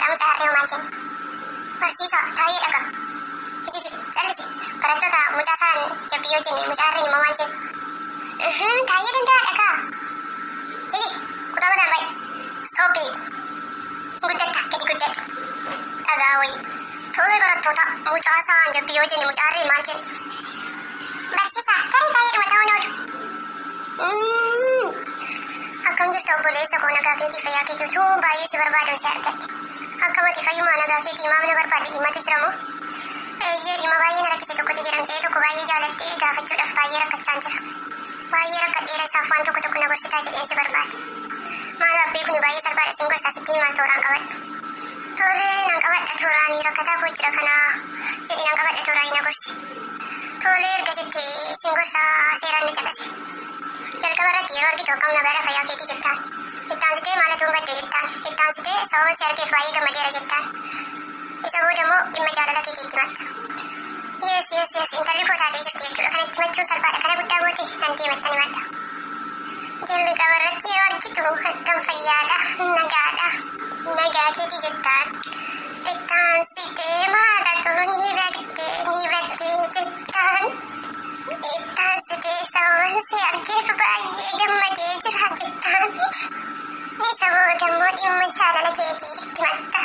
Barsiisaa mucaa harree maal jenna? Barsiisaa taa'ee dhagaa. Ijiji callisi. Barattoota mucaa isaan jabbii yoo jenne mucaa harreen immoo maal jenna? Taa'ee danda'a dhagaa. Jiji kutaa manaan ba'i. Stop. Guddatta gadi guddadhu. Dhagaa wayii. Tole barattoota mucaa isaan jabbii yoo jenne mucaa harreen maal jenna? Barsiisaa tarii taa'eedhuma ta'uun oolu. Akkam jirta obboleessa koo, nagaa keetii, fayyaa keetii? Utuu baay'ee si barbaaduun si argadhe. Akkam ati, fayyumaa, nagaa keetii? Maaf na barbaadde, dhimmatu jira moo? Eeyyee, dhimma baay'ee na rakkise tokkotu jira. Mucayyoo tokko baay'ee jaaladhee gaafachuudhaaf baay'ee rakkachaan jira. Baay'ee rakkadheera, isaaf waan tokko tokko na gorsitaa jedheen si barbaade. Maal abbee, kun baay'ee salphaadha, sin gorsaa, sitti himaa, tooraan qabadhu. Tolee, nan qabadha tooraanii, rakkataa koo jira kana jedhi, nan qabadha tooraanii, na gorsi. Tolee, erga jettee sin gorsaa, seeraan na caqase. Jalqaba irratti yeroo argitu akkam, nagaadha, fayyaa keetii jettaan. Ittaansitee maalatu badde jettaan. Ittaansitee sababa si argeef baay'ee gammadeera jettaan. Isa booda immoo dhimma jaalala keetii itti himatta. Yes, intalli koo taatee jirti jechuudha. Kana itti himachuun salphaadha. Kana guddaa goote nan deematta himadha. Jalqaba irratti yeroo argitu akkam, fayyaadha, nagaadha, nagaa keetii jettaan. Ittaansitee maalatu ni badde ni badde jettaan. Ittaansitee sababan si argeef baay'ee gammadee jira jettaan. Isa booda immoo dhimma jaalala keetii itti himatta.